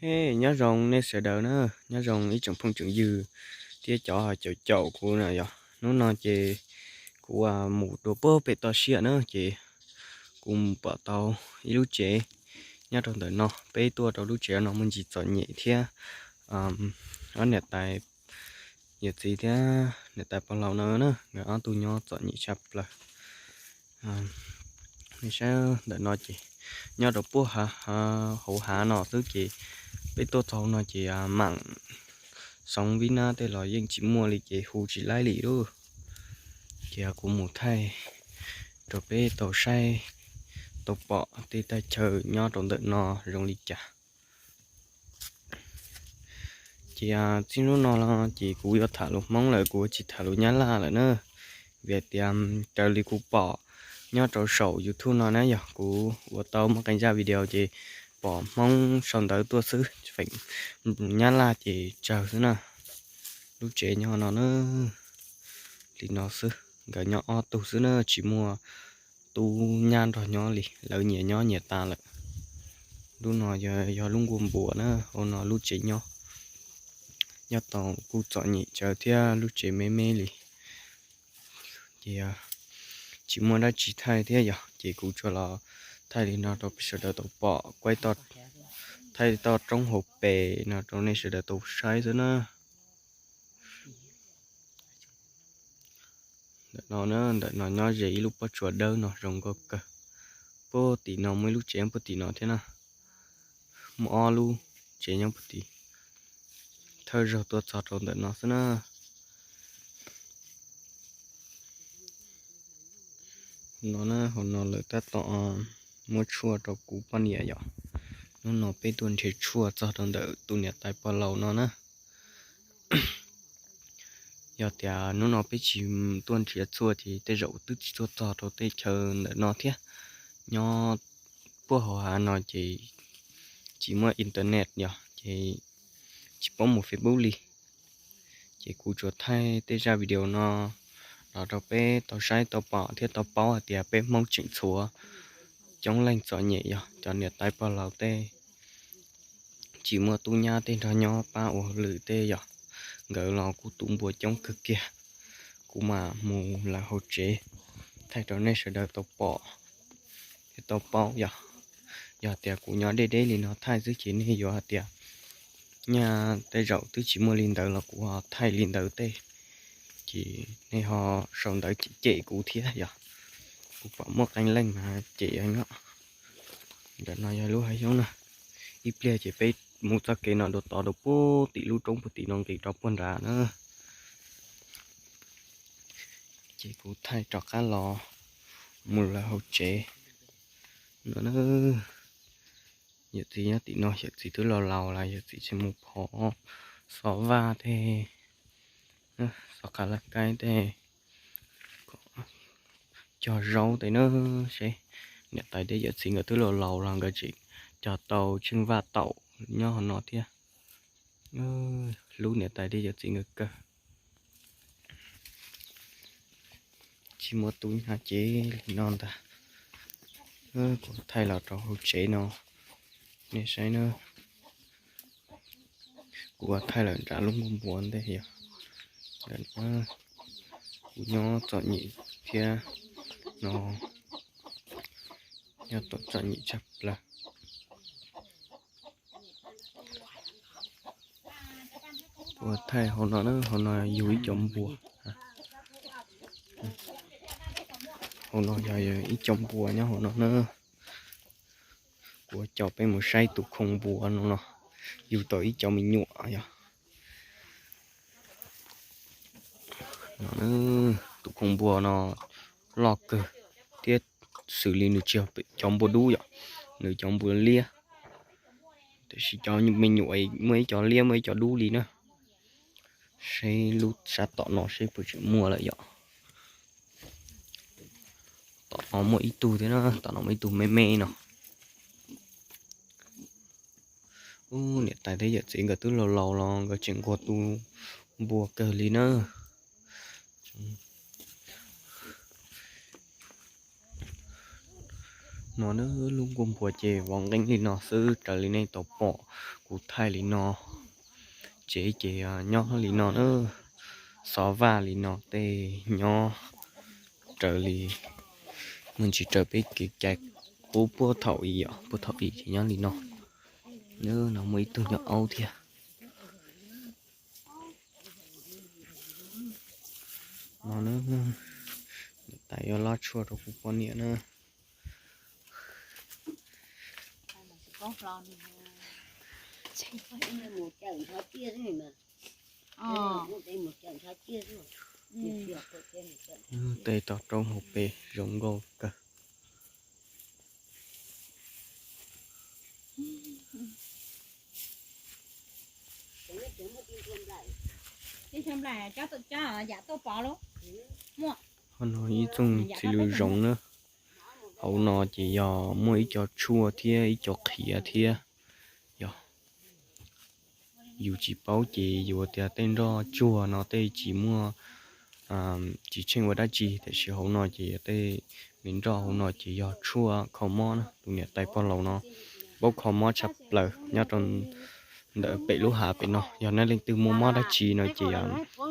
Nyob zoo nej sawv daws na, nyob zoo ib tsoom phooj tsoom ywg thiab cov caum caum kuv na yom. Hnub no ces kuv mus dua puag pem toj siab na, ces kuv mus pom tau ib lub tsev nyob rau ntawm no. Peb tuaj rau lub tsev no muaj ntsis txom nyem thiab, ob niam tais, yawm txiv thiab niam tais pog laus no na, nkawd ob tug nyob txom nyem tshaj plaws. Nej saib ntawm no ces nyob rau puag hauv hav no xwb ces peb tuaj txog no ces mam xoov vib nab tej los yeej tsis muaj li ces hu tsis laib li lauj. Ces kuv mus thaij rau peb tau saib tau pom tej thaj chaw nyob rau ntawm no zoo li cas. Ces txij hnub no los ces kuv yuav tham lus Hmoob lawm, kuv tsis tham lus Nyab Laj lawm na. Vim tias raws li kuv pom nyob rau saum YouTube no na, yog kuv ua tau muaj qee zaj video ces pom Hmoob sau ntawv tuaj xwb, feem Nyab Laj ces tsawg xwb na. Lub tsev nyob no na, li no xwb, nkawd nyob ob tug xwb na, tsis muaj tub nyab nrog nyob li, lawv nyias nyob nyias tas lawm. Lub no yog lub nkuaj npua na, hauv no lub tsev nyob, nyob tau kuj txom nyem tsawv thiab, lub tsev me me li. Ces tsis muaj dab tsi thaij thiab yog ces kuv tsuas los thaij li no rau peb sawv daws tau pom, kuaib thaij toj roob hauv pes no rau nej sawv daws tau saib xwb na. Ntawm no, ntawm no nyob ze ib lub pob tsuas dawb no zoo nkauj kawg. Puag tim no muaj ib lub tsev puag tim no thiab na. Muaj ob lub tsev nyob puag tim, thawj zaug tuaj txog rau ntawm no xwb na. No na, hauv no lawv tab tom muab tshuaj rau kuv poj niam yom. Hnub no peb tuaj nrhiav tshuaj txog rau ntawm tus niam tais pog laus no na. Yog tias hnub no peb tsis tuaj nrhiav tshuaj ces tej zaum twb tsis tuaj txog rau tej chaw ntawm no thiab. Nyob puag hauv hav no ces tsis muaj internet yog ces tsis paub mus Facebook li. Ces kuv tsuas thaij tej zaj video no los rau peb tau saib tau pom thiab tau paub hais tias peb Hmoob tseem tshuav coob leej txom nyem yog cov niam tais pog laus tej tsis muaj tub nyab tej nrog nyob pab ua hauj lwm tej yog nkawd los kuj tu npua coob kawg kiag. Kuv mam mus lawv hauv tsev thaij rau nej sawv daws tau pom thiab tau paub yog. Yog tias kuv nyob deb deb li no thaij xwb ces nej yuav hais tias nyaj tej zaum twb tsis muaj li ntawd los kuv ho thaij li ntawd tej, ces nej ho sau ntawv cem cem kuv thiab yog. Kuv pom muaj qee leej mas cem nyob. Ntawm no yog lub hav xyoob na. Ib pliag ces peb mus txoj kev no dua tod rau puag tim lub roob puag tim no nqis rau puag nrad na. Ces kuv thaij rov qab los mus lawv hauv tsev no na. Yawm txiv nyob tim no, yawm txiv twb laus laus lawm, yawm txiv tsis mus phov xov vaj tej, xov qab laj kaib tej, cog zaub tej na. Seb, niam tais thiab yawm txiv nkawd twb laus laus los nkawd tseem cog tau tsheej vaj taum nyob hauv no thiab. Hlub niam tais thiab yawm txiv nkawd kawg. Tsis muaj tub nyab ces li no ntag. Kuv thaij los rau hauv tsev no, nej saib na. Kuv thaij lawm nram lub nkuaj npua ntej yog, kuv nyob txom nyem thiab no, nyob tau txom nyem tshaj plaws. Kuv thaij hauv no na, hauv no yug ib co npua. Hauv no yog ib co npua nyob hauv no na. Kuv coj peb mus saib tus khoo npua no no, yug tau ib co me nyuam yog. Tus khoo npua no loj kawg thiab, xws li nws tsis yog cov npua dub yom, nws cov npua liab. Tiam sis cov me nyuam muaj ib co liab muaj ib co dub li na. Seb lub sab tom no seb puas tseem muaj lawm yom. Tom no muaj ib tug thiab na, tom no muaj ib tug me me no. Ub, niam tais thiab yawm txiv nkawd twb laus laus los nkawd tseem nquag tu npua kawg li na. No na, lub nkuaj npua ces vov nqeeb li no xwb, raws li nej tau pom kuv thaij li no. Tsev ces nyob li no na, xov vaj li no tej nyob raws li, muaj ntsis raws peb kev cai qub puag thaum i, puag thaum i ces nyob li no. No muaj ib tug nyob aub thiab. No, niam tais yuav loj tshuaj rau kuv poj niam na. Tej tog roob hauv pes zoo nkauj kawg. Ho no ib txoog txiv lws zoov na. Hauv no ces yog muaj ib co tshuaj thiab ib co qhiav thiab. Yog yus tsis paub ces yus tias tej nroj tsuag no tej tsis muaj, tsis tsheej ua dab tsi, tiam sis hauv no ces yog tej me nroj hauv no ces yog tshuaj kho mob na. Tus niam tais pog laus no paub kho mob tshaj plaws nyob rau ntawm pem lub hav pem no. Yog nej leej twg muaj mob dab tsi no ces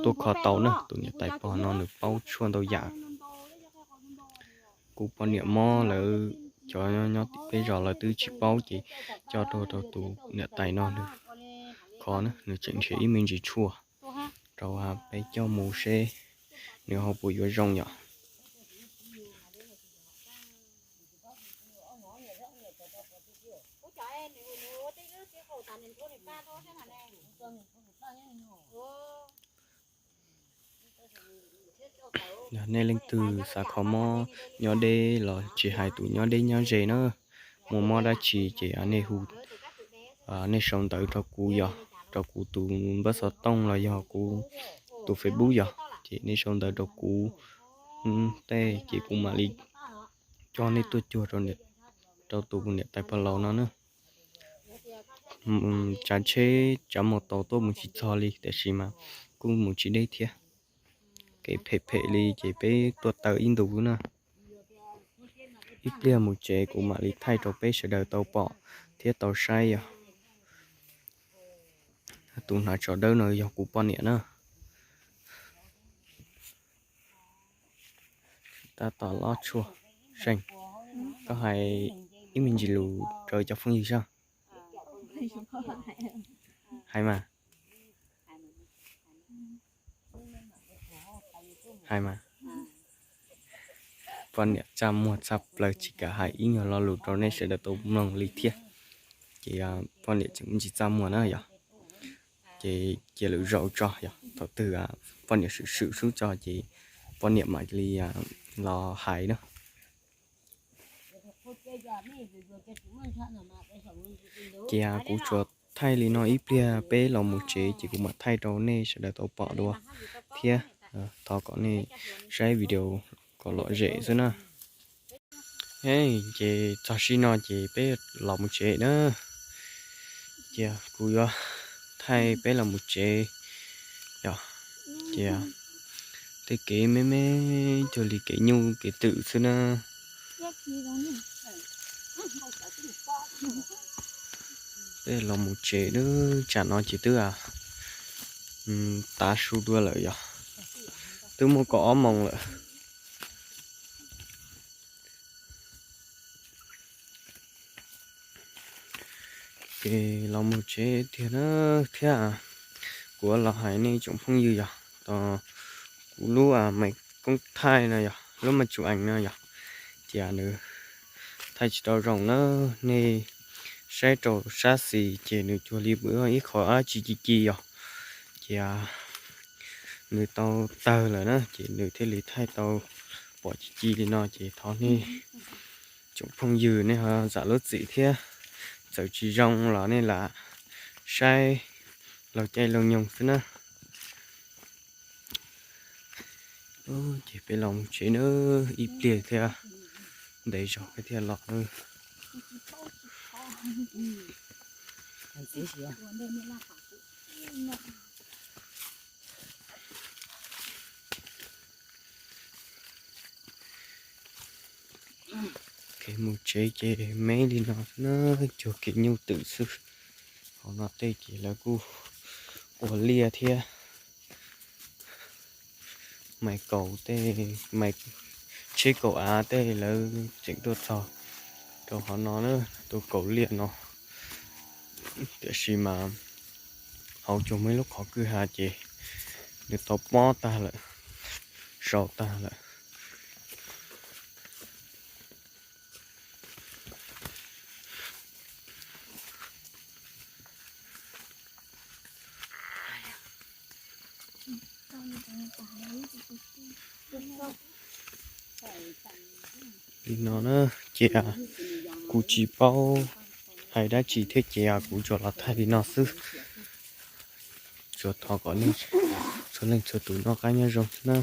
tuaj kho tau na. Tus niam tais pog no nws paub tshuaj ntau yam. Kuv poj niam mob lawv cov nyob tim peb zos lawv twb tsis paub ces coj tuaj rau tus niam tais no nws kho na, nws tseem nrhiav ib me ntsis tshuaj rau peb coj mus seb nws ho puas yuav zoo yom. Yog nej leej twg xav kho mob nyob deb los tsis hais tus nyob deb nyob ze na, muaj mob dab tsi ces nej hu, nej sau ntawv rau kuv yog rau kuv tus npawb xov tooj los yog kuv tus Facebook yog ces nej sau ntawv rau kuv tej ces kuv mam li coj nej tuaj cuag rau tus niam tais pog laus no na. Tsav tsheb tsav mus tau tuaj mus tsis txog li tiam sis mas kuj mus tsis deb thiab. Kev phem phem li ces peb tuaj taw ib ntus na. Ib pliag mus tsev kuv mam li thaij rau peb sawv daws tau pom thiab tau saib yog. Tus hnav tsho dawb no yog kuv poj niam na. Tab tom lob tshuaj seej. Koj hais ib me ntsis lus rau cov phooj ywg saib. Hais mas. Hais mas. Poj niam txaj muag txaj plaws tsis kam hais ib nyuag lo lus rau nej sawv daws tau mloog li thiab. Ces poj niam tseem ntsis txaj muag na yog. Ces cia lwm zaus tso yog thaum twg poj niam swm swm sub tso ces poj niam mam li los hais na. Ces kuv tsuas thaij li no ib pliag peb los mus tsev ces kuv mam thaij rau nej sawv daws tau pom dua thiab. Thov kom nej saib video kom lom zem xwb na. Ces txog sim no ces peb los mus tsev na. Ces kuv yuav thaij peb los mus tsev. Yog, ces tej kev me me cuag li kev nyuj kev twm xwb na. Peb los mus tsev na, tsam no ces twb tav su dua lawm yog, twb muaj kaum ob moos lawm. Ces los mus tsev tiag na thiab. Kuv los hais nej tsoom phooj ywg yog, tos kuv lub me koob thaij no yog lub me tsu ees no yog, ces nws thaij tsis tau zoo na. Nej saib rau sab xis ces nws cuag li ib qho dab tsi ci ci yog, ces nws tau tawg lawm na ces nws thiaj li thaij tau pom ci ci li no. Ces thov nej tsoom phooj ywg nej ho zam lub txim thiab, txawm tsis zoo los nej lam saib laug caij laug nyoog xwb na. Ces peb los mus tsev na, ib pliag thiab ntev zog peb thiaj los na. Mus tsev ces me li no xwb na, cuag kev nyuj twm xwb. Hauv no tej ces lawv kuj ua liaj thiab, mais kaum tej, mais tsheb kaum av tej lawv tseem tuaj txog rau hauv no na, tus kaum liaj no. Tiam sis mas hauv cuag muaj ib lub qhov kwj ha ces nws tau pob tag lawm, sau tag lawm. Li no na, ces kuv tsis paub hais dab tsi thiab ces kuv tsuas los thaij li no xwb. Tsuas thov kom nej txhua leej txhua tus noj qab nyob zoo xwb na.